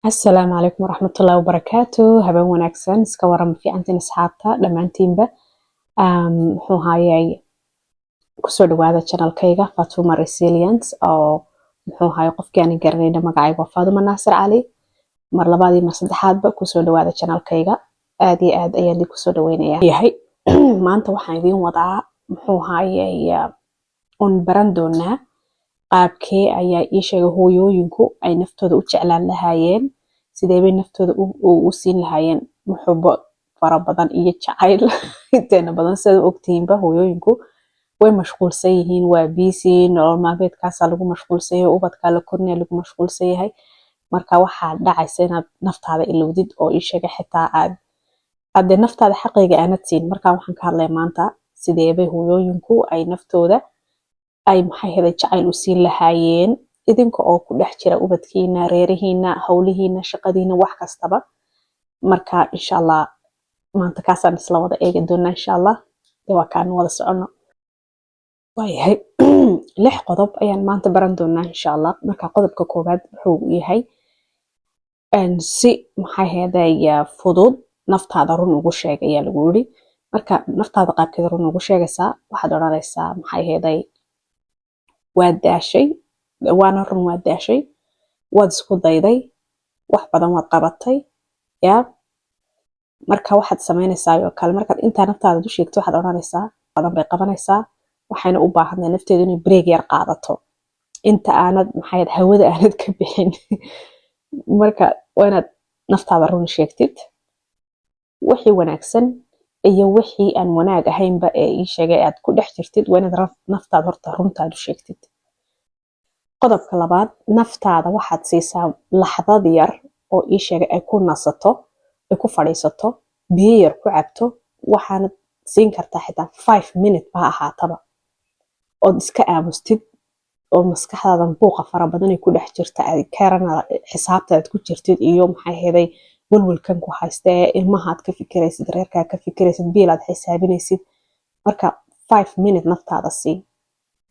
Asalaamu calaykum waraxmatullaahi wabarakaatu. Habeen wanaagsan. Iska waran, fiicantiin asxaabta dhammaantiinba? Muxuu ahaayey, kusoo dhawaada channelkayga Fatuma Resilience, oo muxuu ahaayey, qofkii aanan garanayna, magacayga waa Fatuma Naasir Cali. Mar labaad iyo mar saddexaadba kusoo dhawaada channelkayga. Aad iyo aad ayaan idin kusoo dhaweynaya yahay. Maanta waxaan idiin wadaa, muxuu ahaayey, un baran doonaa qaabkee ayaa ii sheegay hooyooyinku ay naftooda u jeclaan lahaayeen, sidee bay naftooda u siin lahaayeen muxubo fara badan iyo jacayl. Inteena badan, sida ogtihiinba, hooyooyinku way mashquulsan yihiin, waa busy, nolol maalmeedkaasaa lagu mashquulsan yahay, ubadkaa la korinaya lagu mashquulsan yahay. Marka waxaa dhacaysa inaad naftaada ilowdid oo ii sheegay xitaa aad dee naftaada xaqiga aanad siin. Marka waxaan ka hadlaya maanta sideebay hooyooyinku ay naftooda ay, maxay helay, jacayl u siin lahaayeen, idinka oo ku dhex jira ubadkiina, reerihiina, howlihiina, shaqadiina, wax kastaba. Marka insha Allah maanta kaasaan isla wada eegi doonaa, insha Allah. Dee waa kaan wada socono. Waayahay, lix qodob ayaan maanta baran doonaa, insha Allah. Marka qodobka koowaad wuxuu yahay si, maxay heeday, fudud naftaada run ugu sheeg ayaa lagu yiri. Marka naftaada qaabkeeda run ugu sheegaysaa, waxaad odhanaysaa, maxay heeday, waad daashay, waana run, waad daashay, waad isku dayday, wax badan waad qabatay. Ya marka waxaad samaynaysaa oo kale, markaad intaa naftaada u sheegto, waxaad odhanaysaa badan bay qabanaysaa, waxayna u baahantahay nafteedu inay break yar qaadato inta aanad, maxay, hawada aanad ka bixin. Marka waa inaad naftaada run sheegtid, wixii wanaagsan iyo wixii aan wanaag ahaynba ee ii sheegay aad ku dhex jirtid. Waa inaad naftaada horta runtaad u sheegtid. Qodobka labaad, naftaada waxaad siisaa laxdad yar oo ii sheegay ay ku nasato, ay ku fadhiisato, biyo yar ku cabto. Waxaanad siin kartaa xitaa 5 minute ba ha ahaataba, ood iska aamustid oo maskaxdaadan buuqa fara badan ay ku dhex jirta aad karana, xisaabta aad ku jirtid iyo, maxay ahaday, walwalkan ku haystee, ilmahaad ka fikiraysid, reerkaa ka fikiraysid, biil aad xisaabinaysid. Marka 5 minute naftaada sii,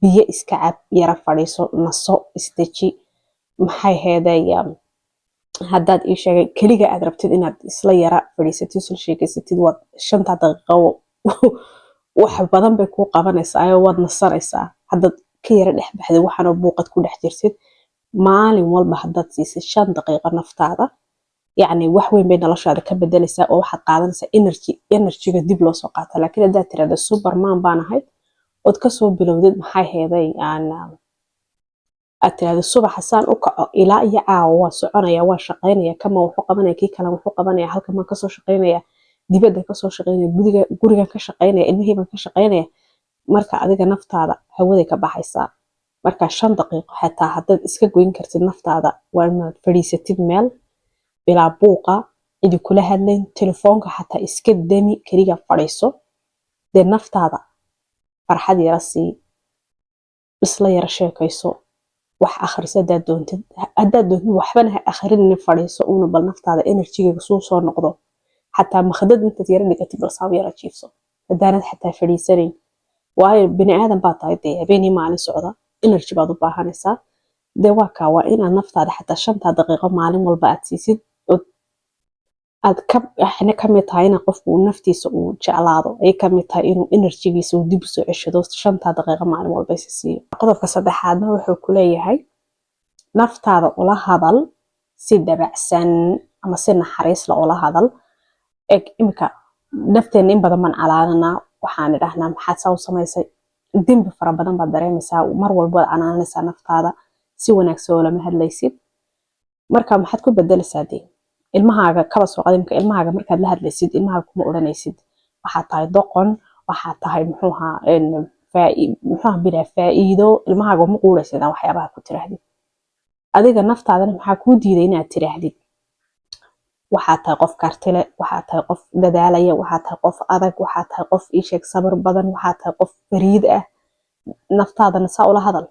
biyo iska cab, yara fadhiiso, naso, isdeji. Maxay ahaday, haddaad ii sheegay keliga aad rabtid inaad isla yara fadhiisatid, isla sheekeysatid, waad 5ta daqiiqo wax badan bay kuu qabanaysaa oo waad nasanaysaa haddaad ka yara dhex baxdid waxaana buuqad ku dhex jirtid. Maalin walba haddaad siisid 5 daqiiqo naftaada, yacni wax weyn bay noloshaada ka bedelaysaa oo waxaad qaadanaysaa energy, energyga dib loo soo qaata. Laakiin haddaad tirahdo "Superman baan ahay" ood kasoo bilowdid, maxay heeday, aan aad tirahdo "Subaxa saan u kaco ilaa iyo caawa waa soconaya, waa shaqaynaya, kama wuxuu qabanaya, kii kale wuxuu qabanaya, halkan baan kasoo shaqaynaya, dibadda kasoo shaqaynaya, gudiga gurigan ka shaqaynaya, ilmihii baan ka shaqaynaya", marka adiga naftaada hawaday ka baxaysaa. Marka 5 daqiiqo xataa haddaad iska goyn kartid naftaada, waa inaad fadhiisatid meel bilaa buuqa, cidi kula hadlayn, telefoonka xataa iska dami, keliga fadhiiso. Dee naftaada farxad yara sii, isla yara sheekayso, wax akhriso haddaad doontid. Haddaad doontid waxbana ha akhrinin, fadhiiso uuna, bal naftaada energygeega suu soo noqdo. Xataa makhdad intaad yara dhigatid, bal saab yara jiifso haddaanad xataa fadhiisanayn, waayo bini aadan baa tahay dee, habeenii maalin socda, energy baad u baahanaysaa. Dee waa kaa, waa inaad naftaada xataa 5ta daqiiqo maalin walba aad siisid oo aad ka waxna kamid tahay in qofku uu naftiisa uu jeclaado, ay kamid tahay inuu energygiisa uu dib usoo ceshado, 5ta daqiiqo maalin walba isa siiyo. Qodobka saddexaadna wuxuu ku leeyahay naftaada ula hadal si dabacsan ama si naxariis la ula hadal. Eg, imika nafteena in badan baan calaananaa, waxaan idhahnaa "Maxaad saa u samaysay?" Dembi fara badan baad dareemaysaa, mar walba waad canaanaysaa naftaada, si wanaagsan oo lama hadlaysid. Marka maxaad ku bedelaysaa? Dee ilmahaaga kaba soo qaad. Imika ilmahaaga markaad la hadlaysid, ilmahaaga kuma odhanaysid "Waxaad tahay doqon, waxaad tahay, muxuuha, muxuuha, bilaa faa'iido". Ilmahaaga uma quuraysid waxyaabaha ku tiraahdid. Adiga naftaadana maxaa kuu diiday inaad tiraahdid "Waxaad tahay qof kartile, waxaad tahay qof dadaalaya, waxaad tahay qof adag, waxaad tahay qof, iisheeg, sabir badan, waxaad tahay qof fariid ah"? Naftaadana saa ula hadal.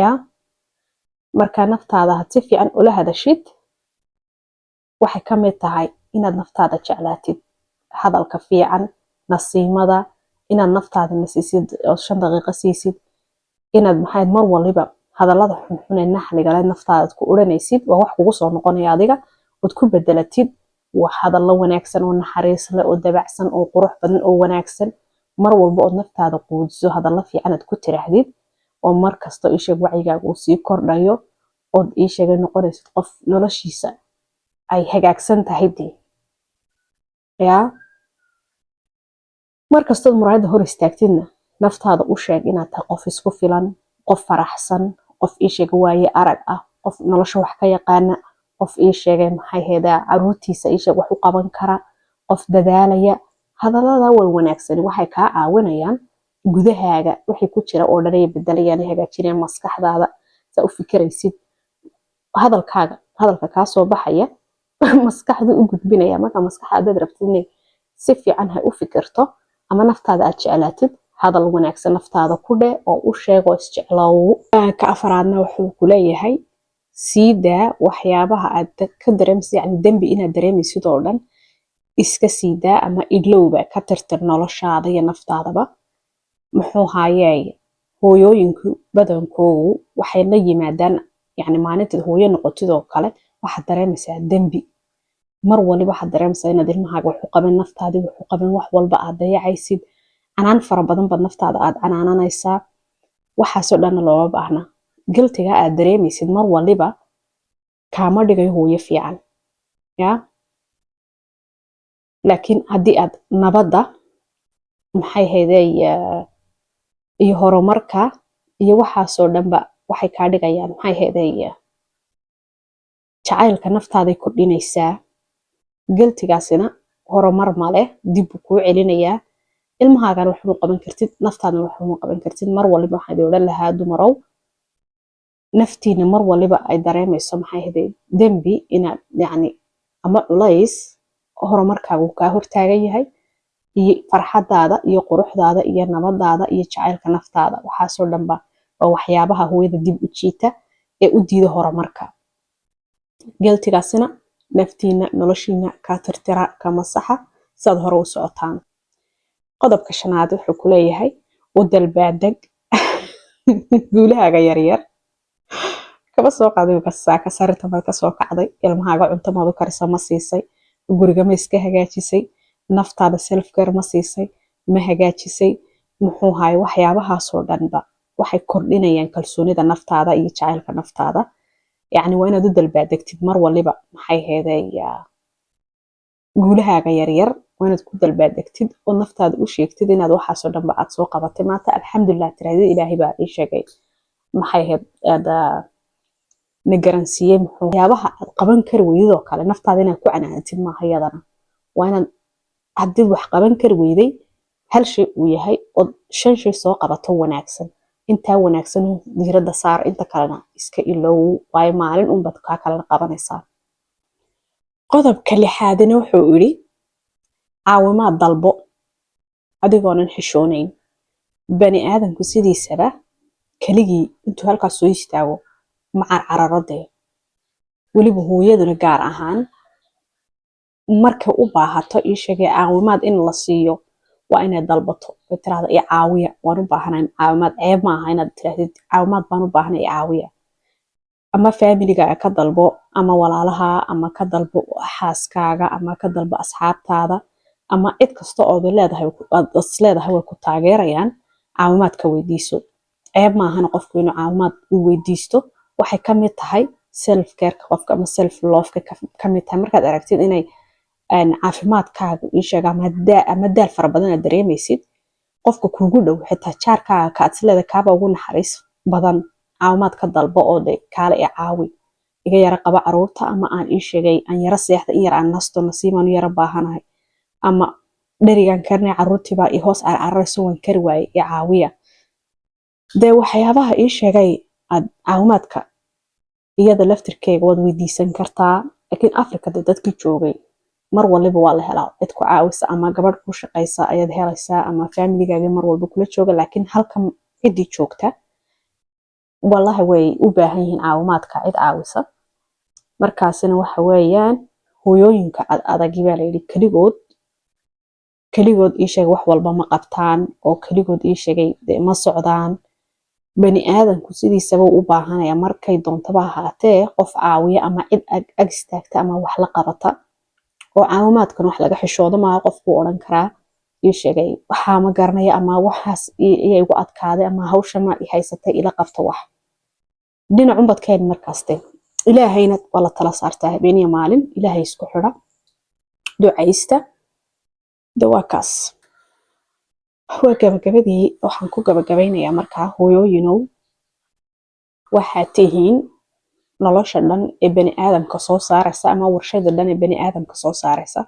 Ya marka naftaada had si fiican ula hadashid, waxay ka mid tahay inaad naftaada jeclaatid. Hadalka fiican, nasiimada, inaad naftaada nasiisid oo 5 daqiiqo siisid, inaad, maxayd, mar waliba Hadallada xunxun ee naxliga leh naftaada aad ku odhanaysid waa wax kugu soo noqonaya adiga. Ood ku bedelatid wax hadallo wanaagsan oo naxariis leh oo dabacsan oo qurux badan oo wanaagsan. Mar walba ood naftaada quudiso, hadallo fiican aad ku tiraahdid, oo mar kasta ii sheeg wacyigaaga uu sii kordhayo, ood ii sheegay noqonaysid qof noloshiisa ay hagaagsan tahay dee yaa. Mar kastood muraayadda hor istaagtidna, naftaada u sheeg inaad tahay qof isku filan, qof faraxsan, qof ii sheega waaye arag ah, qof nolosha wax ka yaqaana, qof ii sheegay maxay heedaa caruurtiisa ii sheeg wax u qaban kara, qof dadaalaya. Hadallada way wanaagsani waxay kaa caawinayaan gudahaaga wixii ku jira oo dhan ay bedelayaan, ay hagaajinayaan maskaxdaada saa u fikiraysid. Hadalkaaga, hadalka kaa soo baxaya maskaxdu u gudbinaya. Marka maskaxda hadaad rabtid inay si fiican hay u fikirto ama naftaada aad jeclaatid, hadal wanaagsan naftaada ku dheh oo u sheeg oo isjecloow. Ka afaraadna wuxuu ku leeyahay: sii daa waxyaabaha aad ka dareemaysid, yani dembi inaad dareemaysid oo dhan iska sii daa ama idlowba, ka tirtir noloshaada iyo naftaadaba. Muxuu haayey, hooyooyinku badankoodu waxay la yimaadaan, yani maalintaad hooyo noqotid oo kale, waxaad dareemaysaa dembi. Mar waliba waxaad dareemaysaa inaad ilmahaaga wax u qaban, naftaadii wax u qaban, wax walba aad dayacaysid. Canaan fara badan baad naftaada aad canaananaysaa. Waxaasoo dhanna looma baahna. Guiltiga aad dareemaysid mar waliba kaama dhigayo hooyo fiican ya. Laakiin haddii aad nabadda, maxay hayday, iyo horumarka iyo waxaasoo dhanba waxay kaa dhigayaan, maxay hayday, jacaylka naftaaday kordhinaysaa. Guiltigaasina horumar male, dib buu kuu celinayaa. Ilmahaagana waxuma qaban kartid, naftaadana waxuma qaban kartid. Mar waliba waxaan idin odhan lahaa, dumarow, naftiina mar waliba ay dareemayso, maxay ahayd, dembi inaad yacni ama culays, horumarkaagu kaa hortaagan yahay iyo farxadaada iyo quruxdaada iyo nabadaada iyo jacaylka naftaada. Waxaasoo dhanba waa waxyaabaha hooyada dib u jiita ee u diida horumarka. Guiltigaasina naftiina, noloshiina kaa tirtira, ka masaxa siaad hore u socotaan. Qodobka shanaad wuxuu ku leeyahay: u dalbaadeg guulahaaga yaryar. Kaba soo qaaday saaka sarirta maad kasoo kacday, ilmahaaga cunto maad u karisa, ma siisay, guriga ma iska hagaajisay, naftaada self care ma siisay, ma hagaajisay, muxuu haay, waxyaabahaasoo dhanba waxay kordhinayaan kalsoonida naftaada iyo jacaylka naftaada. Yacni waa inaad u dalbaadegtid mar waliba, maxay heeday, guulahaaga yaryar waa inaad ku dalbaadegtid oo naftaada u sheegtid inaad waxaasoo dhanba aad soo qabatay maanta. Alxamdulilah tirahdid, Ilaahay baa ii sheegay, maxay ahayd, aad na garansiiyey. Muxuu waxyaabaha aad qaban kari weydid oo kale naftaada inaad ku canaanatid maaha iyadana. Waa inaad haddii wax qaban kari weyday hal shay uu yahay ood shan shay soo qabato wanaagsan, intaa wanaagsan diiradda saar, inta kalena iska ilow, waayo maalin unbaad kaa kalena qabanaysaa. Qodobka lixaadina wuxuu yidhi: caawimaad dalbo adigoonan xishoonayn. Bani aadamku sidiisaba keligii intuu halkaas soo istaago ma carcararo dee. Weliba hooyaduna gaar ahaan markay u baahato, ii sheegay, caawimaad in la siiyo, waa inay dalbato oo tiraahdo: "I caawiya, waan u baahanahay caawimaad." Ceeb ma aha inaad tiraahdid: "Caawimaad baan u baahanay, i caawiya." Ama familigaaga ka dalbo, ama walaalaha, ama ka dalbo xaaskaaga, ama ka dalbo asxaabtaada, ama cid kasta ood leedahay, aad is leedahay way ku taageerayaan, caawimaadka weydiiso. Ceeb maahana qofku inuu caawimaad u weydiisto. Waxay ka mid tahay self careka qofka ama self loveka ka mid tahay. Markaad aragtid inay caafimaadkaaga, ii sheeg, ama daal fara badan aad dareemaysid, qofka kuugu dhow, xitaa jaarkaaga ka aad isleedahay kaaba ugu naxariis badan, caawimaad ka dalbo oo de: "Kaale i caawi, iga yara qaba caruurta," ama aan ii sheegay aan yara seexda, in yar aan nasto, nasiimaan u yara baahanahay, ama dherigaan karinay caruurtiibaa i hoos carcararayso, waan kari waayey, i caawiya. Dee waxyaabaha ii sheegay aad caawimaadka iyada laftirkeega waad weydiisan kartaa. Laakiin Africa dee dadkii joogay mar waliba waa la helaa cid ku caawisa, ama gabadh ku shaqaysa ayaad helaysaa, ama familigaagii mar walba kula jooga. Laakiin halkan ciddii joogta, wallahi, way u baahan yihiin caawimaadka cid caawisa. Markaasina waxa weeyaan hooyooyinka ad adagi baa layidhi keligood keligood ii sheegay wax walba ma qabtaan oo keligood ii sheegay ma socdaan. Bani aadanku sidiisaba u baahanaya, markay doontaba ahaatee, qof caawiya ama cid ag istaagta ama wax la qabata. Oo caawimaadkan wax laga xishoodo maaha. Qofkuu odhan karaa, "Ii sheegay, waxaa ma garanaya," ama "Waxaas iya igu adkaaday," ama "Hawshana i haysatay, ila qabta." Wax dhinacunbaad ka heli markaaste. Ilaahayna waa la tala saartaa habeeniya maalin. Ilaahay isku xidha, ducaysta. De waa kaas, waa gabagabadii. Waxaan ku gabagabaynayaa markaa, hooyooyinow, waxaad tihiin nolosha dhan ee bani aadamka soo saaraysa ama warshada dhan ee bani aadamka soo saaraysa.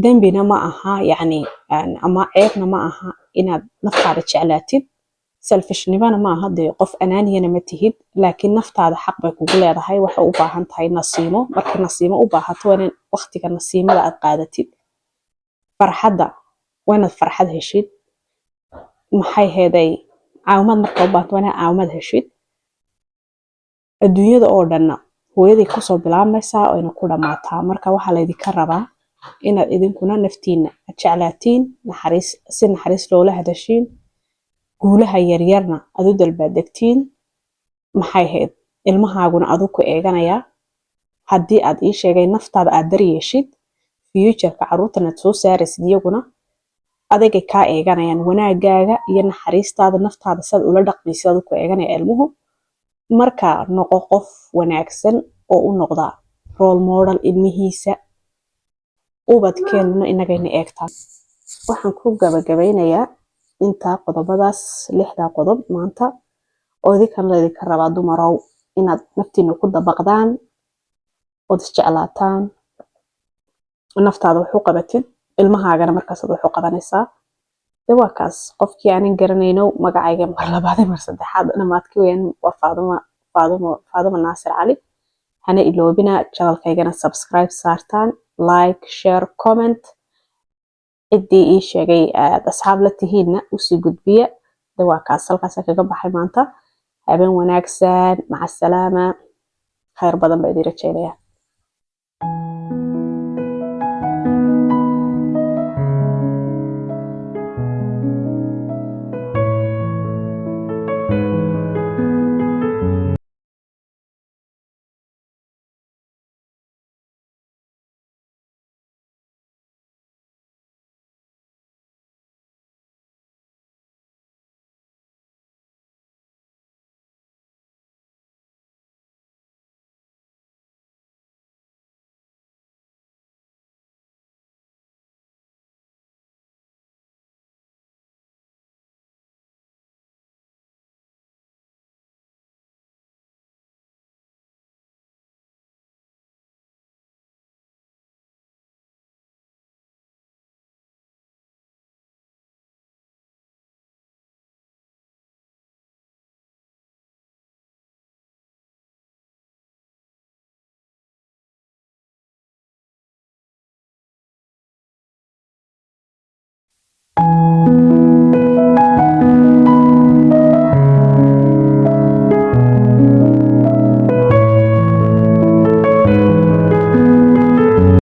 Dembina ma aha, yacni, ama ceebna ma aha inaad naftaada jeclaatid. Selfishnimona ma aha, dee qof anaaniyana ma tihid, laakiin naftaada xaq bay kugu leedahay. Waxay u baahan tahay nasiimo. Markay nasiimo u baahato, waa in waqtiga nasiimada aad qaadatid. Farxadda waa inaad farxad heshid. Maxay heeday, caawimaad marka u baahato, waa inaad caawimaad heshid. Adduunyada oo dhanna hooyaday kusoo bilaabmaysaa oyna ku dhammaataa. Marka waxaa laydinka rabaa inaad idinkuna naftiina aad jeclaatiin, naxariis, si naxariis loola hadashiin, guulaha yaryarna aad u dalbaadegtiin. Maxay ahayd, ilmahaaguna adu ku eeganayaa. Haddii aad, ii sheegay, naftaada aad daryeeshid, futureka caruurtan aad soo saaraysid iyaguna adagay kaa eeganayaan. Wanaagaaga iyo naxariistaada, naftaada saad ula dhaqmaysid adu ku eeganaya ilmuhu. Marka noqo qof wanaagsan oo u noqda role model ilmihiisa. Ubadkeenuna inagayna eegtaan. Waxaan ku gabagabaynayaa intaa, qodobadaas, lixdaa qodob maanta, oo idinkan laydinka rabaa, dumarow, inaad naftiina ku dabaqdaan ood isjeclaataan, naftaada wax u qabatid, ilmahaagana markaasaad wax u qabanaysaa. De waa kaas. Qofkii aanan garanayno magacayga, mar labaad, mar saddexaad, dhamaadki weyaan, waa Faaduma, Faaduma, Faaduma Naasir Cali. Hana iloobina channelkaygana subscribe saartaan, like, share, comment. Ciddii, ii sheegay, aad asxaab la tihiinna usii gudbiya. De waa kaas, halkaasa kaga baxay maanta. Habeen wanaagsan, maca asalaama, khayr badan baa idin rajeynaya.